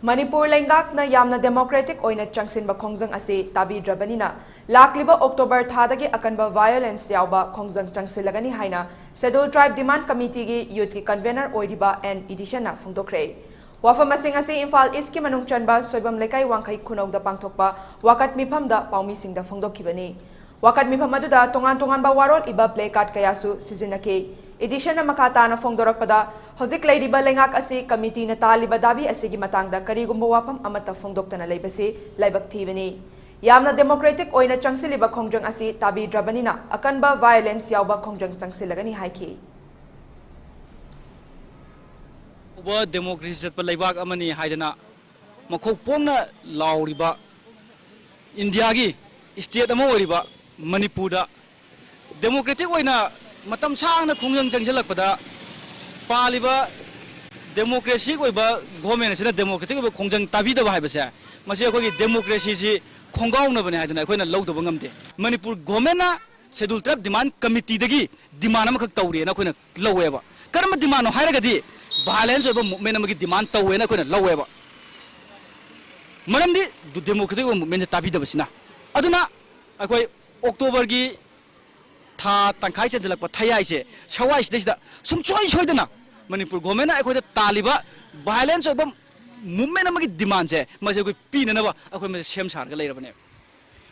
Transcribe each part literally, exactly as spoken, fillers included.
ꯃꯅꯤꯄꯨꯔ ꯂꯩꯉꯥꯛꯅ ꯌꯥꯝꯅ democratic ꯑꯣꯏꯅ ꯆꯪꯁꯤꯟꯕ ꯈꯣꯡꯖꯪ ꯑꯁꯤ ꯇꯥꯕꯤꯗ꯭ꯔꯕꯅꯤꯅ, ꯂꯥꯛꯂꯤꯕ October ꯊꯥꯗꯒꯤ ꯑꯀꯟꯕ violence ꯌꯥꯎꯕ ꯈꯣꯡꯖꯪ ꯆꯪꯁꯤꯜꯂꯒꯅꯤ ꯍꯥꯏꯅ Scheduled Tribe Demand Committeeꯒꯤ youthꯀꯤ convener ꯑꯣꯏꯔꯤꯕ ꯑꯦꯟ ꯏꯗꯤꯁꯟꯅ ꯐꯣꯡꯗꯣꯛꯈ꯭ꯔꯦ꯫ ꯋꯥꯐꯝ ꯑꯁꯤꯡ ꯑꯁꯤ ꯏꯝꯐꯥꯜ Eastꯀꯤ ꯃꯅꯨꯡ ꯆꯟꯕ ꯁꯣꯏꯕꯝ ꯂꯩꯀꯥꯏ ꯋꯥꯡꯈꯩ ꯈꯨꯅꯧꯗ ꯄꯥꯡꯊꯣꯛꯄ ꯋꯥꯀꯠ ꯃꯤꯐꯝꯗ ꯄꯥꯎꯃꯤꯁꯤꯡꯗ ꯐꯣꯡꯗꯣꯛꯈꯤꯕꯅꯤ꯫ ꯋꯥꯀꯠ ꯃꯤꯐꯝ ꯑꯗꯨꯗ ꯇꯣꯉꯥꯟ ꯇꯣꯉꯥꯟꯕ ꯋꯥꯔꯣꯜ ꯏꯕ placard ꯀꯌꯥꯁꯨ ꯁꯤꯖꯤꯟꯅꯈꯤ꯫ ꯏꯗꯤꯁꯟꯅ ꯃꯈꯥ ꯇꯥꯅ ꯐꯣꯡꯗꯣꯔꯛꯄꯗ, ꯍꯧꯖꯤꯛ ꯂꯩꯔꯤꯕ ꯂꯩꯉꯥꯛ ꯑꯁꯤ committeeꯅ ꯇꯥꯜꯂꯤꯕ ꯗꯥꯕꯤ ꯑꯁꯤꯒꯤ ꯃꯇꯥꯡꯗ ꯀꯔꯤꯒꯨꯝꯕ ꯋꯥꯐꯝ ꯑꯃꯠꯇ ꯐꯣꯡꯗꯣꯛꯇꯅ ꯂꯩꯕꯁꯤ ꯂꯥꯏꯕꯛ ꯊꯤꯕꯅꯤ꯫ ꯌꯥꯝꯅ democratic ꯑꯣꯏꯅ ꯆꯪꯁꯤꯜꯂꯤꯕ ꯈꯣꯡꯖꯪ ꯑꯁꯤ ꯇꯥꯕꯤꯗ꯭ꯔꯕꯅꯤꯅ, ꯑꯀꯟꯕ violence ꯌꯥꯎꯕ ꯈꯣꯡꯖꯪ ꯆꯪꯁꯤꯜꯂꯒꯅꯤ ꯍꯥꯏꯈꯤ꯫ ꯑꯆꯧꯕ democracy ꯆꯠꯄ ꯂꯩꯕꯥꯛ ꯑꯃꯅꯤ ꯍꯥꯏꯗꯅ ꯃꯈꯣꯛ ꯄꯣꯛꯅ ꯂꯥꯎꯔꯤꯕ ꯏꯟꯗꯤꯌꯥꯒꯤ state ꯑꯃ ꯑꯣꯏꯔꯤꯕ ꯃꯅꯤꯄꯨꯔꯗ democratic ꯑꯣꯏꯅ ꯃꯇꯝ ꯁꯥꯡꯅ ꯈꯣꯡꯖꯪ ꯆꯪꯁꯤꯜꯂꯛꯄꯗ, ꯄꯥꯜꯂꯤꯕ democratic ꯑꯣꯏꯕ government ꯑꯁꯤꯅ democratic ꯑꯣꯏꯕ ꯈꯣꯡꯖꯪ ꯇꯥꯕꯤꯗꯕ ꯍꯥꯏꯕꯁꯦ, ꯃꯁꯤ ꯑꯩꯈꯣꯏꯒꯤ democracyꯁꯤ ꯈꯣꯡꯒꯥꯎꯅꯕꯅꯦ ꯍꯥꯏꯗꯅ ꯑꯩꯈꯣꯏꯅ ꯂꯧꯗꯕ ꯉꯝꯗꯦ꯫ Manipur governmentꯅ Scheduled Tribe Demand Committeeꯗꯒꯤ demand ꯑꯃꯈꯛ ꯇꯧꯔꯦꯅ ꯑꯩꯈꯣꯏꯅ ꯂꯧꯋꯦꯕ꯫ ꯀꯔꯝꯕ demandꯅꯣ ꯍꯥꯏꯔꯒꯗꯤ, violence ꯑꯣꯏꯕ movement ꯑꯃꯒꯤ demand ꯇꯧꯋꯦꯅ ꯑꯩꯈꯣꯏꯅ ꯂꯧꯋꯦꯕ꯫ ꯃꯔꯝꯗꯤ democratic ꯑꯣꯏꯕ movementꯁꯦ ꯇꯥꯕꯤꯗꯕꯁꯤꯅ꯫ ꯑꯗꯨꯅ ꯑꯩꯈꯣꯏ Octoberꯒꯤ ꯊꯥ ꯇꯪꯈꯥꯏ ꯆꯟꯁꯤꯜꯂꯛꯄ ꯊꯌꯥꯏꯁꯦ, ꯁꯋꯥꯏꯁꯤꯗꯩꯁꯤꯗ ꯁꯨꯡꯁꯣꯏ ꯁꯣꯏꯗꯅ ꯃꯅꯤꯄꯨꯔ governmentꯅ ꯑꯩꯈꯣꯏꯗ ꯇꯥꯜꯂꯤꯕ violence ꯑꯣꯏꯕ movement ꯑꯃꯒꯤ demandꯁꯦ, ꯃꯁꯤ ꯑꯩꯈꯣꯏ ꯄꯤꯅꯅꯕ ꯑꯩꯈꯣꯏ ꯃꯁꯤ ꯁꯦꯝ ꯁꯥꯔꯒ ꯂꯩꯔꯕꯅꯦ꯫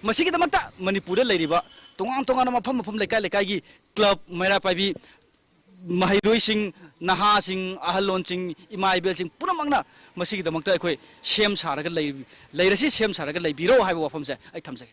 ꯃꯁꯤꯒꯤꯗꯃꯛꯇ ꯃꯅꯤꯄꯨꯔꯗ ꯂꯩꯔꯤꯕ ꯇꯣꯉꯥꯟ ꯇꯣꯉꯥꯟꯕ ꯃꯐꯝ ꯃꯐꯝ, ꯂꯩꯀꯥꯏ ꯂꯩꯀꯥꯏꯒꯤ club, ꯃꯩꯔꯥ ꯄꯥꯏꯕꯤ, ꯃꯍꯩꯔꯣꯏꯁꯤꯡ, ꯅꯍꯥꯁꯤꯡ, ꯑꯍꯜꯂꯣꯟꯁꯤꯡ, ꯏꯃꯥ ꯏꯕꯦꯜꯁꯤꯡ ꯄꯨꯝꯅꯃꯛꯅ ꯃꯁꯤꯒꯤꯗꯃꯛꯇ ꯑꯩꯈꯣꯏ ꯁꯦꯝ ꯁꯥꯔꯒ ꯂꯩ-, ꯂꯩꯔꯁꯤ, ꯁꯦꯝ ꯁꯥꯔꯒ ꯂꯩꯕꯤꯔꯣ ꯍꯥꯏꯕ ꯋꯥꯐꯝꯁꯦ ꯑꯩ ꯊꯝꯖꯒꯦ꯫